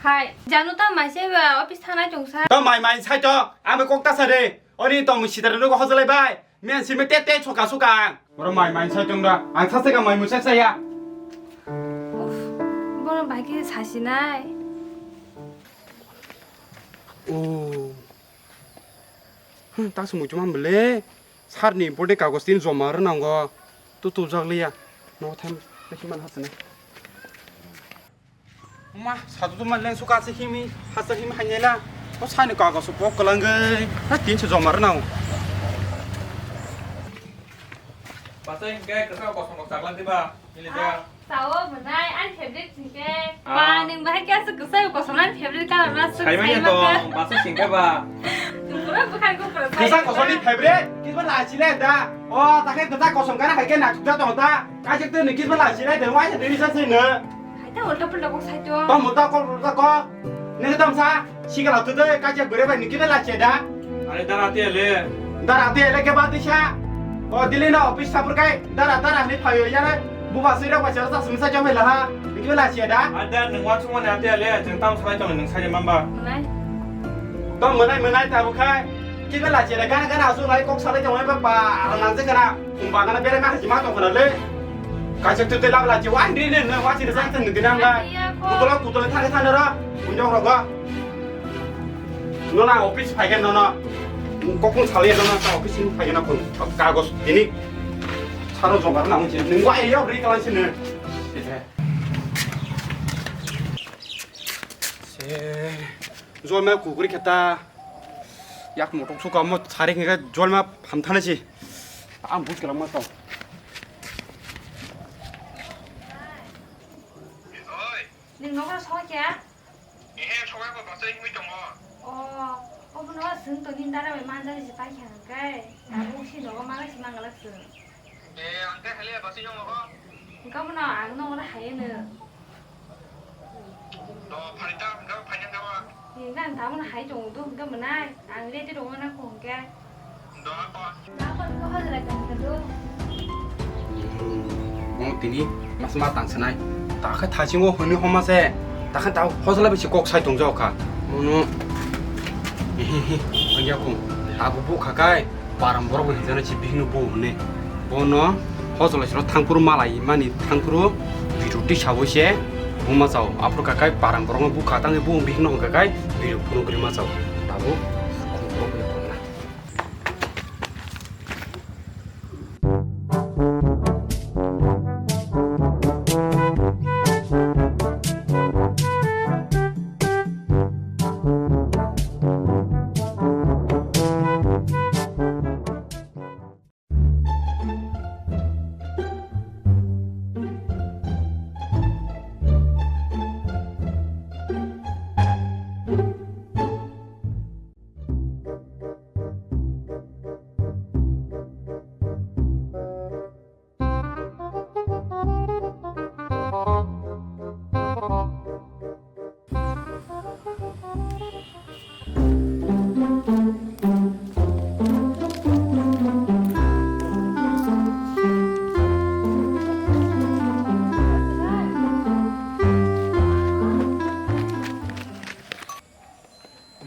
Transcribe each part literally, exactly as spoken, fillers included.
Hai, janu ta mai se ba office thangnai tong sa. To mai mai sai to, ang bai kok ta sa de. Oni to mui sitare nugo hojalai bai. Men simi te te soka soka ang. Oro mai mai sai tong da. Ang sa se ka mai mu sai sai ya. Uff, bono bai khe sasinai. O. Hmm, ta se muitu man bele. Sir ni important kagoj tin joma rw nango. Tu tu jak liya. No time. Peki man hasana. Ma, sadu tu man leng suka se himi, hasa himi hanyela. O sani kago su pok kalangge. Na tin se joma rwnao. Pasai hingke kesa kosong kosong lang tiba, ini dia. Sao, benai, an favorite hingke. Ah. Ba, neng bahai kesa kesa kosong an favorite color na su. Sai manya to, pasai hingke ba. Pura bukan ko pura. Kesa kosong ni favorite, kisba la chile da. O, ta ke kesa kosong kana hai ke na thukda tong ta. Kajak tu ni kisba la chile da, wai se diri sa se ne. Hai ta ulta pulta kok sai to. To muta kok ulta kok. Neng tam sa, sikala tu de kajak bere bai ni kisba la che da. Are dara te le. Dara te le ke ba disa. O dili na office sapur kai, dara dara ni phayo ya ne. Buba sui rok bai sa sa sumsa jom la ha. Ni kisba la che da. Ada neng wa chuma na te le, jeng tam sai to neng sai mamba. Nai. To mwnai mwnai ta bukhai. Kibe la chere gana gana asu lai kok salai tongmani ba ba alang lang jekana. Umba gana bere ma hajima tong kana le. Kaisa tu te lab la che wan ri ne ne wa che sa ten dinam ga. Kutolo kutolo thare thare ro. Unjok rogo. No na office phai gen no no. Kokung salai no no ta office ni phai gen no kun. Kagos ini. Saro jogar na unche. Ningwa e yok ri kalan sine. Se. Jolma kukri kheta. Yak motok suka mo sari khe jolma phamthana si. Ang bus kala ma tong. Ning nokra sokya? Ehe, sokya ko bachai himui tongo. O, obono sung to nin dara bai manjari si pai kha kai. Abo si nogo mala si mangala sung. E, ang te hale bachai yong nogo. Engka bono ang nokra haye no. Do, phaita, hwnkhe phainang kha ba? Hwnkhe ang tabukno hai tongo, do hwnkhe mwnai. Ang ready rwna nang kho hwnkhe. Do, ako. Ako hwnkhe hojra kha hwnkhe do. Bo tini mas ma tang sanai. Ta khe thachingo hwnwi homa se. Ta khe ta hojla bisi kok sai tong jao kha. Mono. Hi hi hi. Ang ya kho. Abo bu kha kai. Param borok bo hinjana si bihikno bo hwnwi. Bono hojlai siro thangphuru malai mani thangphuru biru twi sabo se buma chao. Aphuru kakai param borokno bukha tangwi bo bihikno hwnkha kai biru phunugri ma chao. Tabuk khum borok bai tongna.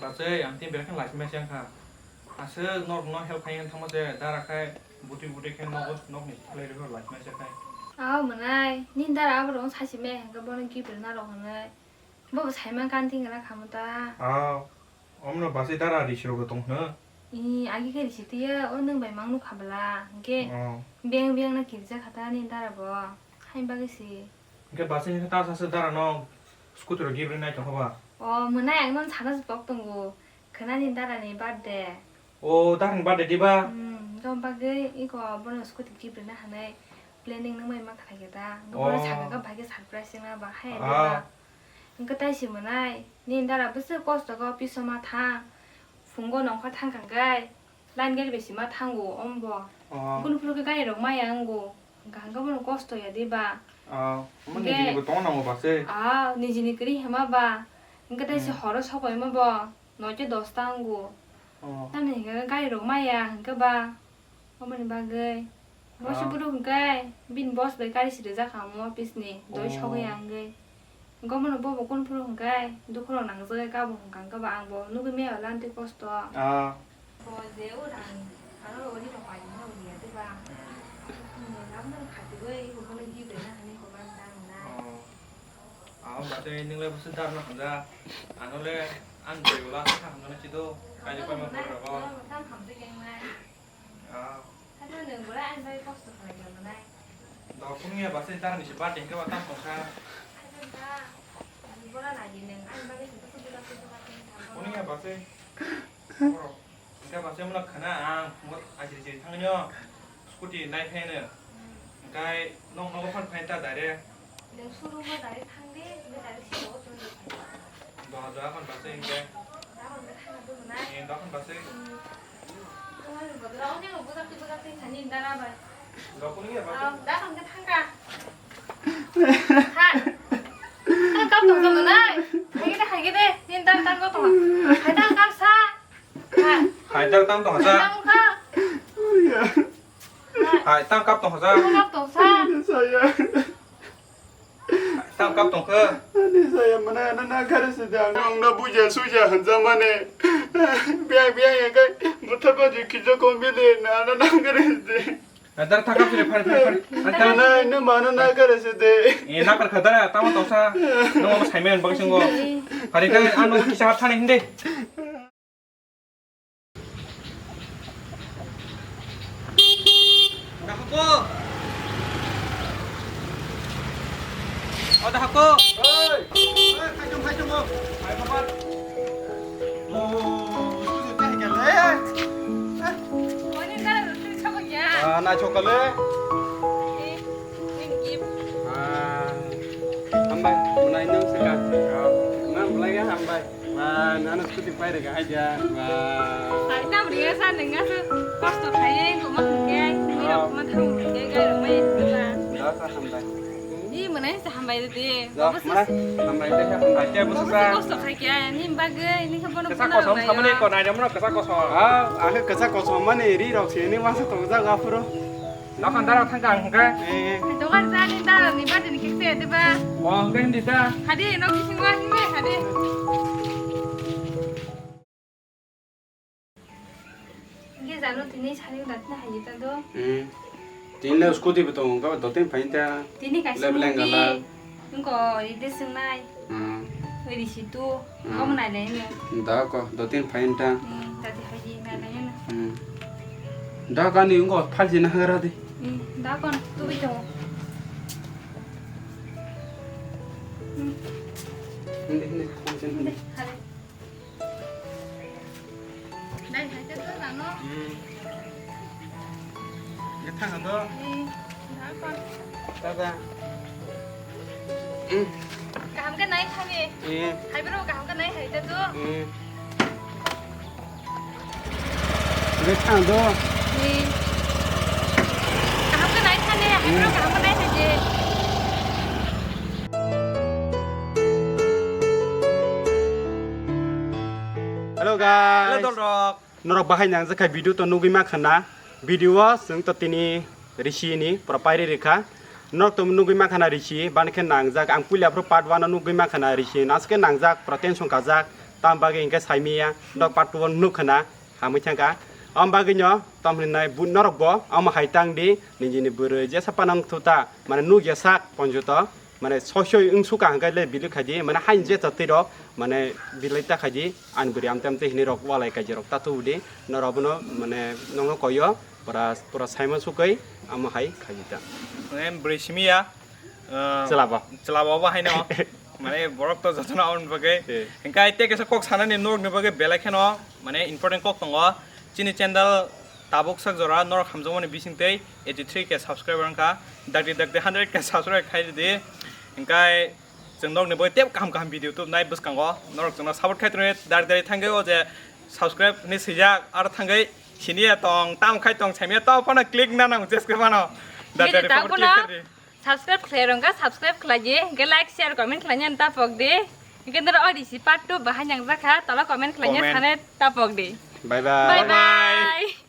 Bachai, ang tei belai kheno lachimai se wngkha. Aswk norokno help khai wngwi thangma se dara khai bwtwi bwtwi khe nogo nokni thwlai rwkhe lachimai se khai. Aw mwnai, nini dara aborokno sachimai hwnkhe bono gift rwna rw hwnwi. Bobo saiman kanti wngna khamu ta. Aw, omno bachai dara risirokbo tong hwno? Ee, agi khe risi twiya, o nwng bai mang nukha bwla, hwnkhe Oh. beng beng no kirjak kha ta nini dara bo. Haini bagwi se. Hwnkhe bachai hwnkhe ta sasu dara no scooty rok gift rwwi naitong kha ba? O, mwnai ang nono sana se tok tongo. Khwnani dara ni birthday. O, dara ni birthday diba? Hmm, hwnkhe bagwi iko bono scooty gift rwna hinwi planning nungmai ma khlai khe da. Hwnkhe bono Oh. sakha khe bai khe surprise wngna ba hai Ah. diba. Hwnkhe tai se mwnai, nini dara bwswk kosto khe office o ma thang. Phungo nongkhor thang kha khe. Line gari bai sima thango, ombo. Oh. Kunu phuru khe gari rok maya wngo. Hwnkha hwnkhe bono kosto ya de ba. Oh, omo Hwnkhe nijini bo tongna nango ba se. Ah, nijini kwrwi hema ba. Hwnkhe tai se Hmm. horo sokoi ma bo. Noito dosta wngo. Oh. Tamni hwnkhe gari rok maya hwnkhe ba. Omoni bagwi. Bo se Ah. bwrwi hwnkhe bini boss bai gari se rijak kha omo office ni. Doi Oh. sogwi ya wngwi. Gomono bobo kun phuru hwnkhe, dukhurok nangjagwi kabo hwnkha hwnkhe ba ang bo nugwi maya o lantwi kosto. Ah. Bo je o rang, ano ori rok pai ma ori ya, diba? Hmm. Ni lam no khati goi, bo no gi be na hani ko man dang na. Oh. Ah, ba tei nung le busu dar no hamja. Ano le ang boi wala sa hamja na chido. Kaji pa ma bor rogo. Tam hamja yang nai. Ah. Hado nung bora ang bai kosto khalai ya manai. Dokung ya basa dar ni se ba tengke ba tam kongsa. Hado ba. Bora na di nung ang bai se kosto bora kosto ba tengke. Kuning ya basa. Borok. Hingke basa mano khana ang mo ajri jri thangno scooty nai phaino. Hingke nok nogo phano phaino ta direct. Nung showroom o direct thang di, hingke direct si nogo tong di. Doha doha phano basa hingke. Doha phano thang do nai. Eh, doha phano basa. Hmm. Tong ani bodol o nung bujak twi bujak twi thani dara bai. Doha phano ya basa. Ah, doha phano thang ka. Ha. Thang ka tong tong nai. Hai gede hai gede. Nin tang tang ko tong. Hai tang ka sa. Hai. Hai, tang, tang tong sa. Tang ka. Hai, tang kap tong sa. Tang kap tong sa. Saya. Hai, tang kap tong khe. Ani saya mana ana na kare se da. Ang na buja suja hanjamane. Biya biya ya kai. Butha ko ji kijo ko bile na ana na kare se. Adar thakap sini, phari, phari, phari. Adar. Nai, nai, mana na kare se de. Eh, nakar khadara, tamo tosa. Namo saimai ang bagwi swngo. Hari khe ano kisa hap thani hindi. Dahako. O dahako. Oi. Oi, khaijong, khaijong, o. Hai, babar. O, susu teh gele. Wani da, susu chapa kya? Ah, na chokale. Eh, thank you. Ah, hambai, munai nang sika. Ah, nang mulai ya hambai. Wah, nana scooty pai rega aja. Wah. Hai, tam ria sa nengga su kosto khaye, kuma hingke, mira kuma thang hingke, gai rok mai sila. Da sa hambai. Ni mana sa hambai de. Da, mana hambai de, hambai de, busu sa. Kosto khai kya, ni bagwi, ni kha bono. Kesa kosom samani ko nai jamno kesa kosom. Ah, ake kesa kosom mani ri rok se ni masa tong jaga puro. Dokan dara thangka ang hwnkhe. Eh. Dokan dara ni dara ni bati ni kekte de ba. Oh, hwnkhe hindi ta. Hadi no kisingo hingme hadi. Hingke jano tini sari datna hayi ta do. Hmm. Tini le scooty bo tongo, hwnkhe dotin phain ta. Tini kaisa le beleng gala. Wngko ide swngnai. Hmm. Oi risi tu. Hmm. Omo nai le ne. Da ko dotin phain ta. Hmm, dati haji nai le ne. Hmm. Da ka ni wngko phalji na hagra di. Hmm, da ko tu bi to. Hmm. Hindi, hindi, hindi. Hindi, hari. Dai, hai te to nano. Hmm. Nge thang do. Eh, da ko. Da da. Hmm. Kaham ke nai thani. Eh. Hai bro kaham ke nai hai te to. Eh. Nge thang do. Eh. Kaham ke nai thani, hai bro kaham ke nai hai je. Hello guys. Hello dolrok. Norok bahai nang jakha video to nugwi ma khana. Video o chwng to tini risi ni pura pairi rikha. Norok to nugwi ma khana risi bani khe nang jak. Ang puila phuru part one o nugwi ma khana risi. Naske nang jak pura tension ka jak. Tam bagwi hinkhe saimiya. Norok part two o nuk khana. Hamwi thangkha. Am bagwi no tam hinai but norok bo amo hai tang di. Nijini bwrwi jesa panang thuta. Mane nugya sak ponjo to. Mane soi soi wng suka hwnkhe le bili khaidi, mane haini je chatwi rok, mane bilai ta khaidi, ani bwrwi amte amte hinwi rok walai kaiji rok ta tubudi, norok bono mane nongno koyo, pura, pura saima sukoi, amo hai khaidi ta. Mane bwrwi simi ya, ah, chwla bo. Chwla bo bo haino, mane borok to jotono aboni bagwi. Eh. Hwnkhe ai tei kaisa kok sanani norokni bagwi belai kheno, mane important kok tongo. Chini channel tabuk sak jora norok hamjakmani bisingtwi eighty three K subscriber wngkha. Dakti dakti hundred K subscribe khai ridi. Hwnkhe chwng nokni bagwi tei kaham kaham video tubunai bwskango norok chwngno support khai tonwi dari dari thangwi o je subscribe hinwi swijak aro thangwi siniya tong tam khai tong saimya tong phano click na nang jeske phano. Dari dari phano click khai ridi. Subscribe khlai rwngkha, subscribe khlai di, hwnkhe like, share, comment khlaina tapok di. Hwnkhe norok o risi part two bahai nangjakha, tola comment khlaina thane tapok di. Bye bye. Bye bye.